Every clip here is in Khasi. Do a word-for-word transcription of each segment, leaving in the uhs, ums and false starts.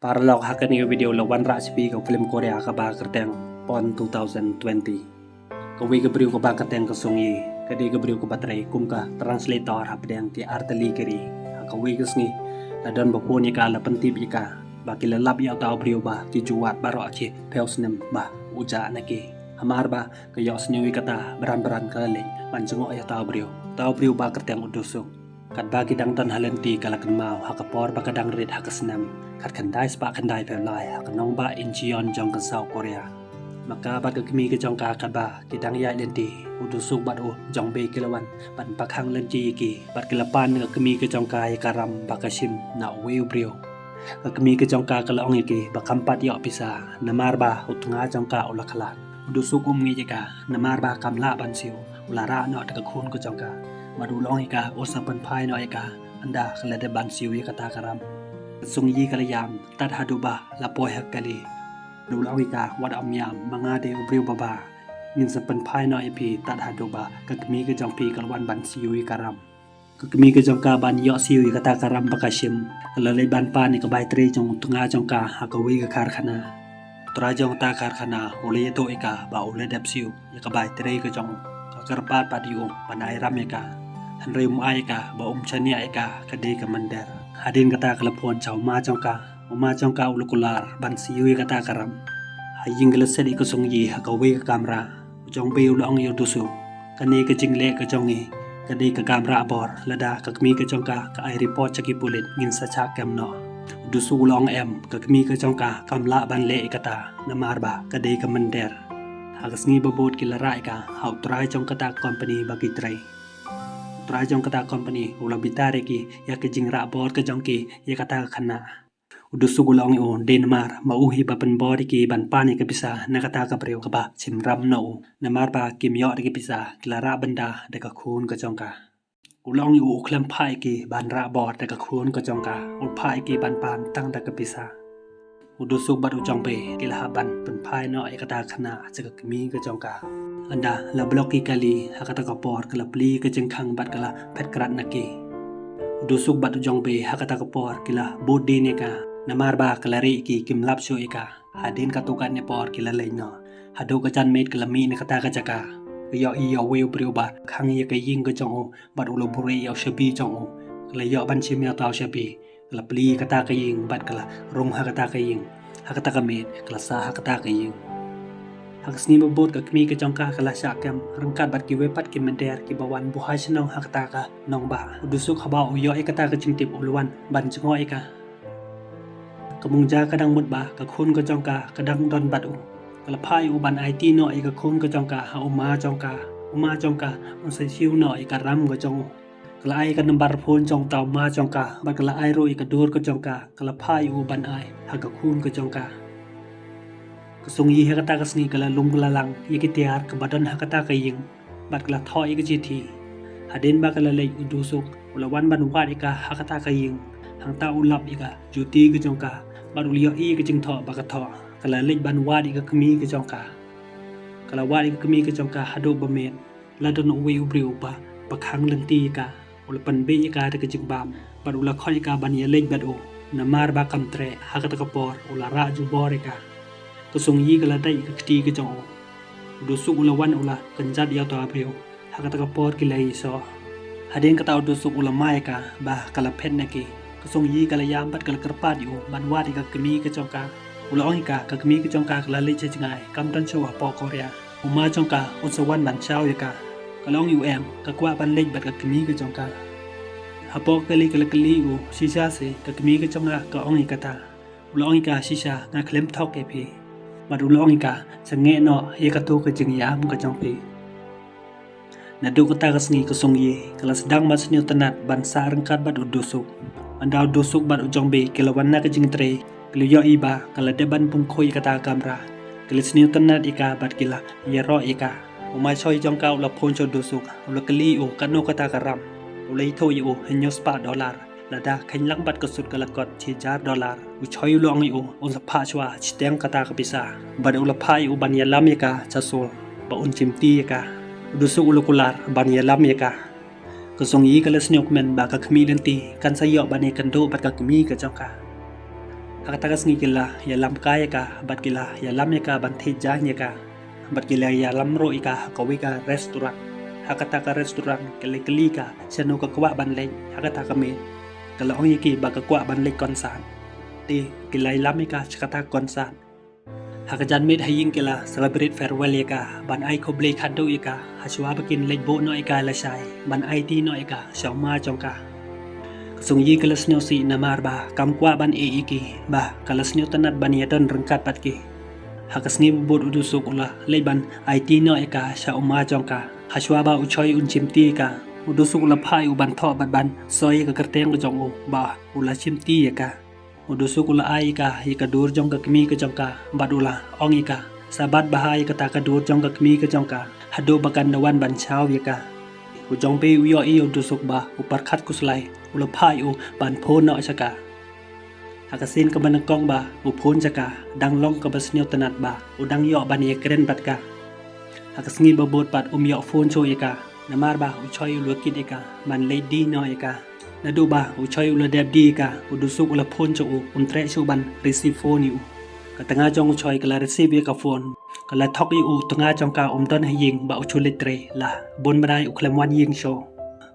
Paralok, ha kane ka video la wanrah sha phi ka film Korea kaba kyrteng Pon two thousand twenty. Kawei ka briew kaba kyrteng ka Sung Yi ka dei ka briew kaba trei kum ka translator hapdeng ki artylli ki ri. Ha kawei ka sngi la don ba phone ïa ka, la pyntip ïa ka ba ki la lap ïa uta u briew ba ki ju wad baroh ki phew snem ba u jah na ki. Hamar ba ka ïohsngew ïa kata, bran bran ka la leit ban jngoh ïa uta u briew, uta u briew ba kyrteng u Dusuk. Katba ki dang don ha lynti ka la kynmaw ha ka por ba ka dang rit ha ka snem khatkhyndai spah khyndai phew lai ha ka nongbah Incheon jong ka South Korea. Ma ka bad ka kmie ka jong ka, katba ki dang ïaid lynti, u Dusuk bad u Jong Bae ki la wan ban pakhang lynti ïa ki bad ki la pan ka kmie ka jong ka ïa ka ram ba ka shim na uwei u briew. Ka kmie ka jong ka ka la ong ïa ki ba kam pat ïoh pisa namar ba u tnga jong ka u la khlad. U Dusuk um ngeit ïa ka namar ba kam lah ban siew, u la rah noh da ka khun ka jong ka. Bad u la ong ïa ka un sa pynphai noh ïa ka ynda ka la dep ban siew ïa kata ka ram. Ka Sung Yi ka la ïam tad haduh ba la poi ha ka kali. Bad u la ong ïa ka, wat ym ïam, ma nga dei u briew ba bha. Ngin sa pynphai noh ïa phi tad haduh ba ka kmie ka jong phi ka la wan ban siew ïa ka ram. Ka kmie ka jong ka ban ïoh siew ïa kata ka ram ba ka shim, ka la leit ban pan ïa ka bai trei jong u tnga jong ka ha kawei ka karkhana. U trai jong kata karkhana u la ïathuh ïa ka ba u la dep siew ïa ka bai trei ka jong u. Ka kyrpad pat ïa u ban ai ram ïa ka, hynrei um ai ïa ka ba um shaniah ïa ka, ka dei ka mynder. Hadien kata ka la phone sha u ma jong ka. U ma jong ka u la kular ban siew ïa kata ka ram. Ha ïing ka la set ïa ka Sung Yi ha kawei ka kamra. U Jong Bae u la ong ïa u Dusuk, kane ka jingleh ka jong ngi ka dei ka kam rah bor, lada ka kmie ka jong ka ka ai report sha ki pulit ngin sa shah kem noh. U Dusuk u la ong em, ka kmie ka jong ka kam lah ban leh ïa kata namar ba ka dei ka mynder. Ha ka sngi ba bud ki la rah ïa ka ha u trai jong kata ka company ba ki trei. U trai jong kata ka company u la bitar ïa ki ïa ka jingrah bor ka jong ki ïa kata ka khynnah. U Dusuk u la ong ïa u, dei namar ma u hi ba pynbor ïa ki ban pan ïa ka pisa na kata ka briew kaba shim ram na u. Namar ba kim ïoh da ka pisa, ki la rah bynda da ka khun ka jong ka. U la ong ïa u, u khlem phah ïa ki ban rah bor da ka khun ka jong ka, u phah ïa ki ban pan tang da ka pisa. U Dusuk bad u Jong Bae ki la hap ban pynphai noh ïa kata ka khynnah sha ka kmie ka jong ka. Ynda la block ki kali, ha kata ka por ka la plie ka jingkhang bad ka la phet krat na ki. U Dusuk bad u Jong Bae ha kata ka por ki la bud dien ïa ka namar ba ka la rieh ïa ki, kim lap shuh ïa ka. Hadien katto katne por ki la leit noh. Haduh ka janmiet ka la mih na kata ka jaka. Ka ïohi ïa uwei u briew ba khang ïa ka ïing ka jong u bad u la buhrieh ïa u shabi jong u. Ka la ïoh ban shim ïa uta u shabi. Ka la plie kata ka ïing bad ka la rung ha kata ka ïing. Ha kata ka miet ka la sah ha kata ka ïing. Ha ka sngi ba bud ka kmie ka jong ka ka la shah kem ryngkat bad kiwei pat ki mynder kiba wan buhai shnong ha kata ka nongbah. U Dusuk haba u ïoh ïa kata ka jingtip u la wan ban jngoh ïa ka. Ka mung ja ka dang mut ba ka khun ka jong ka ka dang don bad u. Ka la phah ïa u ban aiti noh ïa ka khun ka jong ka ha u ma jong ka. U ma jong ka un sa siew noh ïa ka ram ka jong u. Ka la ai ka nambar phone jong uta u ma jong ka bad ka la ai ruh ïa ka dur ka jong ka, ka la phah ïa u ban ai ha ka khun ka jong ka. Ka Sung Yi ha kata ka sngi ka la lum ka la lang ïa ki tiar kaba don ha kata ka ïing bad ka la thoh ïa ka shithi. Hadien ba ka la leit u Dusuk u la wan ban wad ïa ka ha kata ka ïing. Hangta u lap ïa ka juti ka jong ka bad u la ïohi ïa ka jingthoh ba ka thoh. Ka la leit ban wad ïa ka kmie ka jong ka. Ka la wad ïa ka kmie ka jong ka haduh ba miet. La don uwei u briew ba, ba khang lynti ïa ka. U la pynbeit ïa ka da ka jingbam bad u la khot ïa ka ban ïaleit bad u. Namar ba kam treh ha kata ka por u la rah jubor ïa ka. Ka Sung Yi ka la dait ïa ka kti ka jong u. U Dusuk u la wan u la kynjat ïa uta u briew. Ha kata ka por ki la ïasoh. Hadien kata u Dusuk u la mai ïa ka ba ka la phet na ki. Ka Sung Yi ka la ïam bad ka la kyrpad ïa u ban wad ïa ka kmie ka jong ka. U la ong ïa ka, ka kmie ka jong ka ka la leit sha jngai, kam don shuh hapoh Korea. U ma jong ka un sa wan ban shaw ïa ka. Ka la ong ïa u, em, ka kwah ban leit bad ka kmie ka jong ka. Hapoh kali ka la kylli ïa u, shisha se ka kmie ka jong ka ka ong ïa kata. U la ong ïa ka, shisha, nga khlem thok ïa phi. Bad u la ong ïa ka, sangeh noh ïa kato ka jingïam ka jong phi. Naduh kata ka sngi ka Sung Yi ka la sdang ban sniew tynnat ban sah ryngkat bad u Dusuk. Ynda u Dusuk bad u Jong Bae ki la wan na ka jingtrei, ki la ïohi ba ka la dep ban pynkhuid ïa kata ka kamra. Ki la sniew tynnat ïa ka bad ki la ïaroh ïa ka. U ma shoi jong ka u la phone sha u Dusuk, u la kylli ïa u katno kata ka ram. U la ïathuh ïa u hynñiew spah dollar. Lada kheiñ lang bad ka sut ka la kot shi hajar dollar. U shoi u la ong ïa u un sa phah shuwa shiteng kata ka pisa. Bad u la phah ïa u ban ïalam ïa ka sha Seoul ba un shim ti ïa ka. U Dusuk u la kular ban ïalam ïa ka. Ka Sung Yi ka la sniew kmen ba ka khmih lynti kan sa ïoh ban ïakynduh bad ka kmie ka jong ka. Ha kata ka sngi ki la ïalam kai ïa ka, bad ki la ïalam ïa ka ban thied jaiñ ïa ka. Bad ki la ïalam ruh ïa ka ha kawei ka restaurant. Ha kata ka restaurant ki la kylli ka shano ka kwah ban leit ha kata ka miet. Ka la ong ïa ki ba ka kwah ban leit concert. Te ki la ïalam ïa ka sha kata ka concert. Ha ka janmiet ha ïing ki la celebrate farewell ïa ka, ban ai khublei khadduh ïa ka, ha shuwa ba kin leit buh noh ïa ka lashai, ban aiti noh ïa ka sha u ma jong ka. Ka Sungyi ka la sngewsih namar ba kam kwah ban ïeh ïa ki, ba ka la sngewtynnat ban ïadon ryngkat bad ki. Ha ka sngi ba bud u Dusuk u la leit ban aiti noh ïa ka sha u ma jong ka. Ha shuwa ba u Choi un shimti ïa ka, u Dusuk u la phah ïa u ban thoh bad ban soi ïa ka kyrteng ka jong u ba u la shimti ïa ka. U Dusuk u la ai ïa ka ïa ka dur jong ka kmie ka jong ka, bad u la ong ïa ka, sa bat bha ïa kata ka dur jong ka kmie ka jong ka, haduh ba kan da wan ban shaw ïa ka. U Jong Bae u ïohi ïa u Dusuk ba u pyrkhat khuslai, u la phah ïa u ban phone noh sha ka. Ha ka sien kaba nyngkong ba u phone sha ka, dang long kaba sngewtynnat ba u dang ïoh ban ïakren bad ka. Ha ka sngi ba bud pat um ïoh phone shuh ïa ka, namar ba u Choi u la kit ïa ka ban leit die noh ïa ka. Naduh ba u Choi u la dep die ïa ka, u Dusuk u la phone sha u, um treh shuh ban receive phone ïa u. Ka tnga jong u Choi ka la receive ïa ka phone, ka la thok ïa u tnga jong ka um don ha ïing ba u shu leit trei, la bun bnai u khlem wan ïing shuh.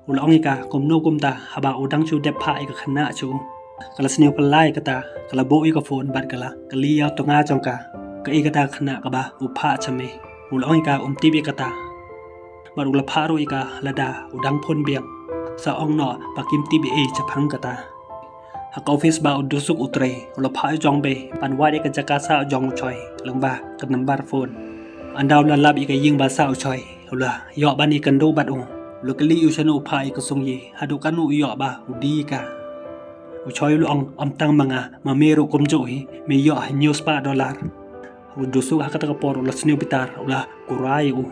U la ong ïa ka kumno kumta haba u dang shu dep phah ïa ka khynnah sha u. Ka la sngewphylla ïa kata, ka la buh ïa ka phone bad ka la kylli ïa u tnga jong ka, kaei kata ka khynnah kaba u phah sha me. U la ong ïa ka um tip ïa kata. Bad u la phah ruh ïa ka lada u dang phone biang. Sa ong noh ba kim tip ei ei shaphang kata. Ha ka office ba u Dusuk u trei, u la phah ïa u Jong Bae ban wad ïa ka jaka sah jong u Choi lyngba ka number phone. Ynda u la lap ïa ka ïing ba sah u Choi, u la ïoh ban ïakynduh bad u. U la kylli ïa u shano u phah ïa ka Sungyi, haduh katno u ïoh ba u die ïa ka. U Choi u la ong, ym tang ma nga, ma me ruh kumjuh hi, me ïoh hynñiew spah dollar. U Dusuk ha kata ka por u la sngewbitar, u la kurai ïa u.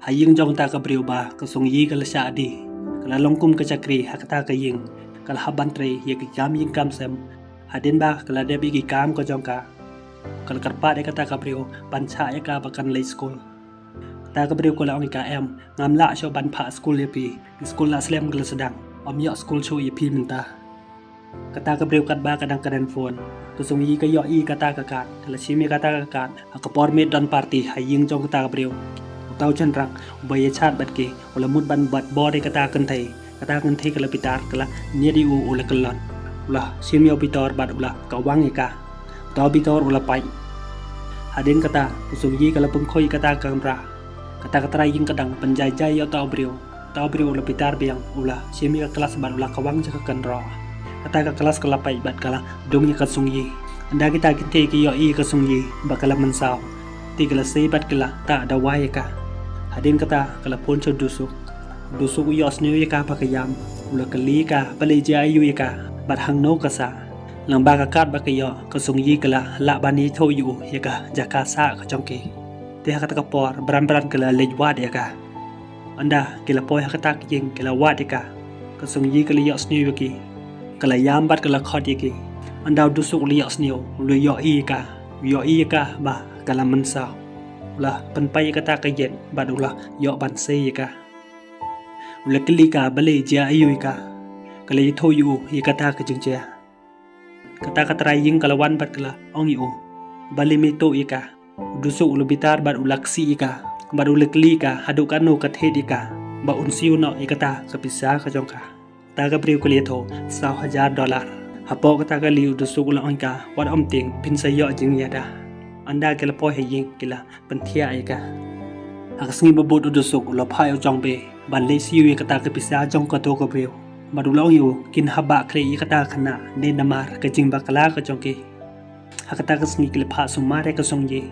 Ha ïing jong kata ka briew ba ka Sungyi ka la shah die, ka la long kum ka shakri ha kata ka ïing. Ka la hap ban trei ïa ki kam ïing kam sem. Hadien ba ka la dep ïa ki kam ka jong ka, ka la kyrpad ïa kata ka briew ban shah ïa ka ba kan leit skul. Kata ka briew ka la ong ïa ka, em, ngam lah shuh ban phah skul ïa phi. Ki skul la slem ki la sdang, ym ïoh skul shuh ïa phi mynta. Kata ka briew katba ka dang kren phone, ka Sungyi ka ïohi ïa kata ka card, ka la shim ïa kata ka card ha ka por miet don party ha ïing jong kata ka briew. Uta u shynrang uba ïashad bad ki u la mut ban bat bor ïa kata ka kynthei. Kata ka kynthei ka la bitar, ka la ñiad ïa u, u la kyllon. U la shim ïa u bitor bad u la kawang ïa ka. Uta u bitor u la pait. Hadien kata ka Sungyi ka la pynkhuid ïa kata ka kamra. Kata ka trai ïing ka dang pynjai jai ïa uta u briew. Uta u briew u la bitar biang, u la shim ïa ka klas bad u la kawang sha ka kynroh. Kata ka klas ka la pait bad ka la dung ïa ka Sungyi. Ynda kita ki kynthei ki ïohi ïa ka Sungyi ba ka la mynsaw, te ki la sei bad ki la tah dawai ïa ka. Hadien kata ka la phone sha u Dusuk. U Dusuk u ïohsngew ïa ka ba ka ïam, u la kylli ïa ka balei jia aïu ïa ka bad hangno ka sah. Lyngba ka card ba ka ïoh, ka Sungyi ka la lah ban ïathuh ïa u ïa ka jaka sah ka jong ki. Te ha kata ka por bran bran ki la leit wad ïa ka. Ynda ki la poi ha kata ka ïing ki la wad ïa ka, ka Sungyi ka la ïohsngew ïa ki. Ka la ïam bad ka la khot ïa ki. Ynda u Dusuk u la ïohsngew, u la ïohi ïa ka, u ïohi ïa ka ba ka la mynsaw. U la pynpait ïa kata ka ïit bad u la ïoh ban sei ïa ka. U la kylli ka balei jia aïu ïa ka. Ka la ïathuh ïa u ïa kata ka jingjia. Kata ka trai ïing ka la wan bad ka la ong ïa u, balei me tuh ïa ka. U Dusuk u la bitar bad u la ksih ïa ka, bad u la kylli ïa ka haduh katno ka thied ïa ka ba un siew noh ïa kata ka pisa ka jong ka. Kata ka briew ka la ïathuh saw hajar dollar. Hapoh kata ka lih u Dusuk u la ong ïa ka, wat ym tieng, phin sa ïoh jingïada. Ynda ki la poi ha ïing ki la pynthiah ïa ka. Ha ka sngi ba bud u Dusuk u la phah ïa u Jong Bae ban leit siew ïa kata ka pisa jong kato ka briew. Bad u la ong ïa u, kin hap bah khreh ïa kata ka khynnah, ne namar ka jingbakla ka jong ki. Ha kata ka sngi ki la phah sumar ïa ka Sungyi.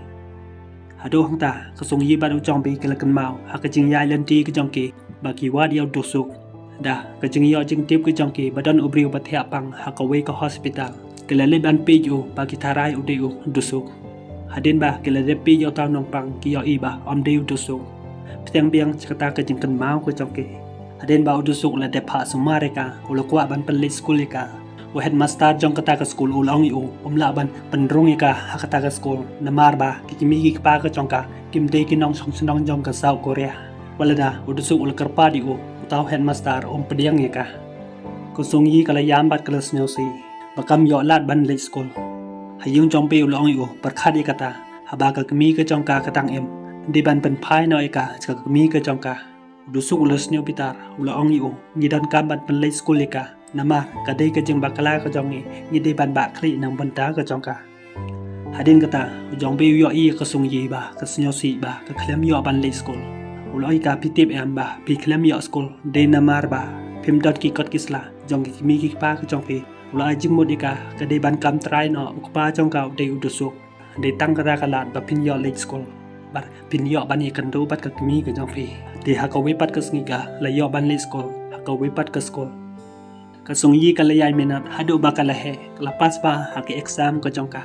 Haduh hangta ka Sungyi bad u Jong Bae ki la kynmaw ha ka jingïaid lynti ka jong ki ba ki wad ïa u Dusuk. Da ka jingïoh jingtip ka jong ki ba don u briew ba thiah pang ha kawei ka hospital. Ki la leit ban peit ïa u ba ki tharai u dei u Dusuk. Hadien ba ki la dep peit ïa uta u nongpang ki ïohi ba ym dei u Dusuk. Pyrshang biang sha kata ka jingkynmaw ka jong ki. Hadien ba u Dusuk u la dep phah sumar ïa ka, u la kwah ban pynleit skul ïa ka. U headmaster jong kata ka skul u la ong ïa u, um lah ban pynrung ïa ka ha kata ka skul. Namar ba ki kmie ki kpa ka jong ka kim dei ki nongshong shnong jong ka South Korea. Wat lada u Dusuk u la kyrpad ïa u, uta u headmaster um pdiang ïa ka. Ka Sungyi ka la ïam bad ka la sngewsih ba kam ïoh lad ban leit skul. Ha ïing jong Bei u la ong ïa u, pyrkhat ïa kata, haba ka kmie ka jong ka ka dang im, dei ban pynphai noh ïa ka sha ka kmie ka jong ka. U Dusuk u la sngewbitar, u la ong ïa u, ngi donkam ban pynleit skul ïa ka, namar ka dei ka jingbakla ka jong ngi, ngi dei ban bah khlieh na ka bynta ka jong ka. Hadien kata, u jong Bei u ïohi ïa ka Sung Yi ba ka sngewsih ba ka khlem ïoh ban leit skul. U la ong ïa ka, phi tip em ba phi khlem ïoh skul, dei namar ba phim don ki kot ki sla jong ki kmie ki kpa ka jong phi. U la ai jingmut ïa ka, ka dei ban kam trai noh, u kpa jong ka u dei u Dusuk. Dei tang kata ka lad ba phin ïoh leit skul, bad phin ïoh ban ïakynduh bad ka kmie ka jong phi. Te ha kawei pat ka sngi ka la ïoh ban leit skul ha kawei pat ka skul. Ka Sung Yi ka la ïai mihnat haduh ba ka la heh, ka la pass bha ha ka exam ka jong ka.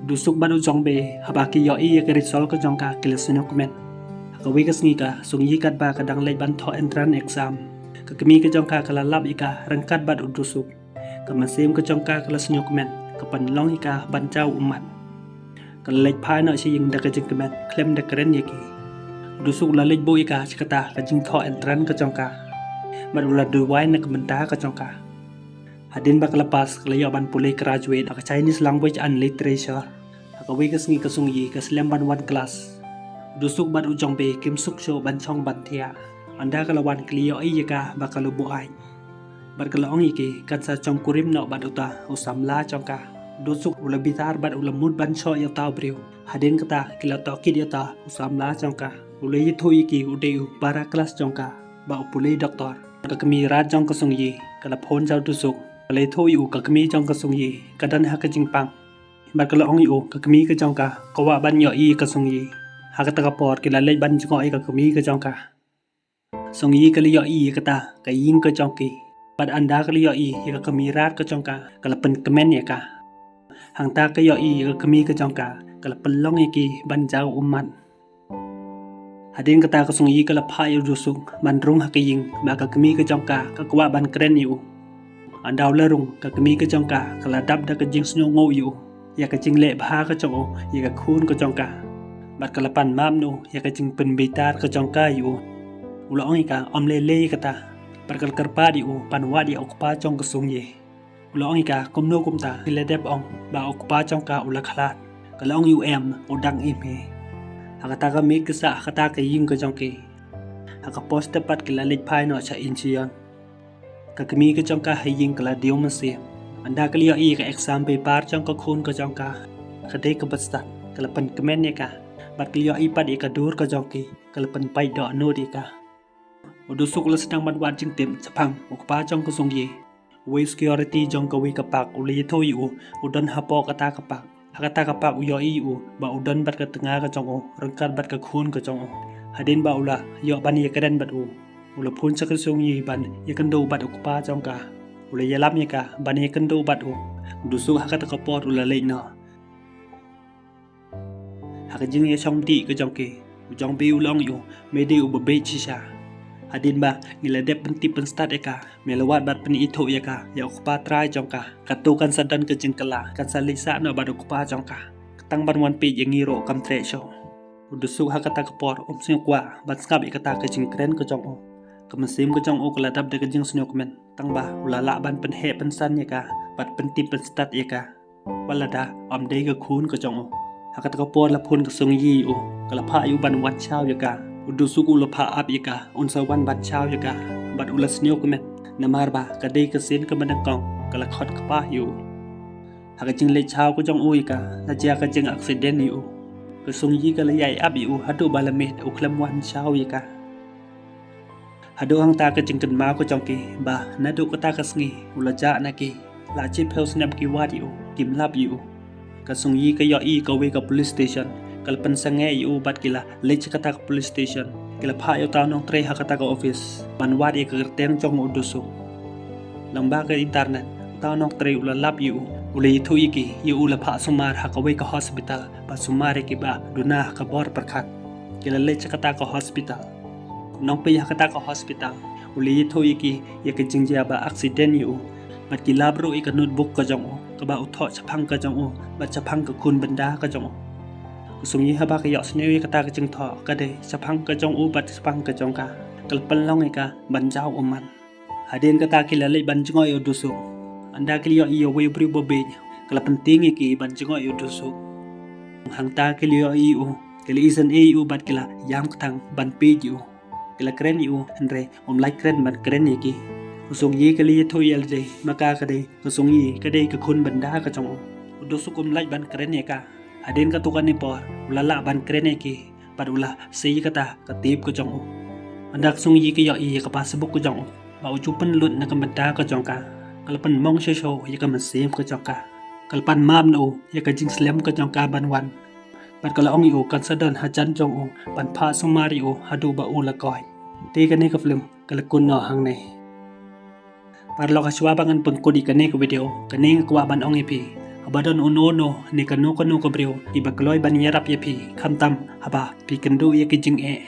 U Dusuk bad u jong Bei, haba ki ïohi ïa ka result ka jong ka, ki la sngewkmen. Ha kawei ka sngi ka Sung Yi katba ka dang leit ban thoh entrance exam, ka kmie ka jong ka ka la lap ïa ka ryngkat bad u Dusuk. Ka mynsiem ka jong ka ka la sngewkmen, ka pynlong ïa ka ban jaw ummat. Ka la leit phai noh sha ïing da ka jingkmen, khlem da kren ïa ki. U Dusuk u la leit buh ïa ka sha kata ka jingthoh entrance ka jong ka, bad u la duwai na ka bynta ka jong ka. Hadien ba ka la pass, ka la ïoh ban pule graduate ha ka Chinese Language and Literature. Ha kawei ka sngi ka Sung Yi ka slem ban wan klas. U Dusuk bad u jong Bei kim suk shuh ban shong ban thiah. Ynda ka la wan, ki la ïohi ïa ka ba ka la buaid, bad ka la ong ïa ki kan sa shongkurim noh bad uta u samla jong ka. U Dusuk u la bitar bad u la mut ban shoh ïa uta u briew. Hadien kata ki la tohkit ïa uta u samla jong ka. U la ïathuh ïa ki u dei u para klas jong ka ba u pule doktor. Ka kmie rat jong ka Sung Yi ka la phone sha u Dusuk, ka la ïathuh ïa u ka kmie jong ka Sung Yi ka don ha ka jingpang, bad ka la ong ïa u ka kmie ka jong ka ka kwah ban ïohi ïa ka Sung Yi. Ha kata ka por ki la leit ban jngoh ïa ka kmie ka jong ka. Sung Yi ka la ïohi ïa kata ka ïing ka jong ki, bad ynda ka la ïohi ïa ka kmie rat ka jong ka, ka la pynkmen ïa ka. Hangta ka ïohi ïa ka kmie ka jong ka, ka la pynlong ïa ki ban jaw ummat. Hadien kata ka Sung Yi ka la phah ïa u Dusuk ban rung ha ka ïing ba ka kmie ka jong ka ka kwah ban kren ïa u. Ynda u la rung, ka kmie ka jong ka ka la dap da ka jingsngewnguh ïa u, ïa ka jingleh bha ka jong u ïa ka khun ka jong ka, bad ka la pan map noh ïa ka jingpynbitar ka jong ka ïa u. U la ong ïa ka ym lei lei ïa kata, bad ka la kyrpad ïa u ban wad ïa u kpa jong ka Sung Yi. U la ong ïa ka kumno kumta ki la dep ong ba u kpa jong ka u la khlad. Ka la ong ïa u em, u dang im hi. Ha kata ka miet ka sah ha kata ka ïing ka jong ki, ha ka por step pat ki la leit phai noh sha Incheon. Ka kmie ka jong ka ha ïing ka la diew mynsiem. Ynda ka la ïohi ïa ka exam paper jong ka khun ka jong ka, ka dei kaba stad, ka la pynkmen ïa ka, bad ka la ïohi pat ïa ka dur ka jong ki, ka la pynpait dohnud ïa ka. U Dusuk u la sdang ban wad jingtip shaphang u kpa jong ka Sung Yi. Uwei u security jong kawei ka park u la ïathuh ïa u, u don hapoh kata ka park. Ha kata ka park u ïohi ïa u ba u don bad ka tnga ka jong u ryngkat bad ka khun ka jong u. Hadien ba u la ïoh ban ïakren bad u, u la phone sha ka Sung Yi ban ïakynduh bad u kpa jong ka. U la ïalam ïa ka ban ïakynduh bad u. U Dusuk ha kata ka por u la leit noh. Ha ka jingïashong dih ka jong ki, u jong Bei u la ong ïa u, me dei uba bieit shisha. Hadien ba ngi la dep pyntip pynstad ïa ka, me la wad bad pynithuh ïa ka ïa u kpa trai jong ka, kato kan sa don ka jingkylla, kan sa leit sah noh bad u kpa jong ka. Ka tang ban wan peit ïa ngi ruh kam treh shuh. U Dusuk ha kata ka por um sngew kwah ban sngap ïa kata ka jingkren ka jong u. Ka mynsiem ka jong u ka la dap da ka jingsngew kmen, tang ba u la lah ban pynheh pynsan ïa ka bad pyntip pynstad ïa ka. Wat lada ym dei ka khun ka jong u. Ha kata ka por la phone ka Sung Yi ïa u, ka la phah ïa u ban wan shaw ïa ka. U Dusuk u la phah ap ïa ka un sa wan ban shaw ïa ka, bad u la sngewkmen namar ba ka dei ka sien kaba nyngkong ka la khot kpa ïa u. Ha ka jingleit shaw ka jong u ïa ka, la jia ka jingaccident ïa u. Ka Sung Yi ka la ïai ap ïa u haduh ba la miet u khlem wan shaw ïa ka. Haduh hangta ka jingkynmaw ka jong ki ba naduh kata ka sngi u la jah na ki, la shiphew snem ki wad ïa u, kim lap ïa u. Ka Sung Yi ka ïohi ïa kawei ka police station, ka la pynsangeh ïa u bad ki la leit sha kata ka police station. Ki la phah ïa uta u nongtrei ha kata ka office ban wad ïa ka kyrteng jong u Dusuk. Lyngba ka internet, uta u nongtrei u la lap ïa u, u la ïathuh ïa ki ïa u la phah sumar ha kawei ka hospital, ba sumar ïa ki ba duna ha ka bor pyrkhat. Ki la leit sha kata ka hospital. Nongpeit ha kata ka hospital u la ïathuh ïa ki ïa ka jingjia ba accident ïa u, bad ki lap ruh ïa ka notebook ka jong u kaba u thoh shaphang ka jong u bad shaphang ka khun bynda ka jong u. Ka Sung Yi haba ka ïohsngew ïa kata ka jingthoh, ka dei shaphang ka jong u bad shaphang ka jong ka, ka la pynlong ïa ka ban jaw ummat. Hadien kata ki la leit ban jngoh ïa u Dusuk. Ynda ki la ïohi ïa uwei u briew ba bieit, Ka la pyntieng ïa ki ban jngoh ïa u Dosuk. Hangta ki la ïohi ïa u, ki la isynei ïa u bad ki la ïam kthang ban peit ïa u. Ki la kren ïa u, hynrei um lait kren ban kren ïa ki. Ka Sung Yi ka la ïathuh ïa lade, ma ka ka dei, ka Sung Yi ka dei ka khun bynda ka jong u. U Dosuk um lait ban kren ïa ka. Hadien katto katne por u la lah ban kren ïa ki bad u la sei ïa kata ka tip ka jong u. Hynda ka Sung Yi ka ïohi ïa ka passbook ka jong u ba u ju pynlut na ka bynta ka jong ka, ka la pynmong shuh shuh ïa ka mynsiem ka jong ka. Ka la pan map na u ïa ka jingslem ka jong ka ban wan. Bad ka la ong ïa u kan sa don hajan jong u ban phah sumar ïa u haduh ba u la koit. Te kane ka film ka la kynnoh hangne. Paralok, ha shuwa ba ngan pynkut ïa kane ka video, kane nga kwah ban ong ïa phi, haba don uno uno ne kano kano ka briew kiba kloi ban ïarap ïa phi, khamtam haba phi kynduh ïa ki jingeh,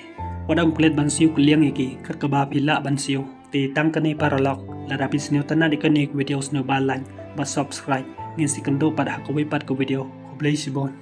wat ym klet ban siew kylliang ïa ki kat kaba phi lah ban siew. Te tang kane paralok, lada phi sngewtynnad ïa kane ka video, sngewbha like bad subscribe. Ngin sa ïakynduh pat ha kawei pat ka video. Khublei shibun.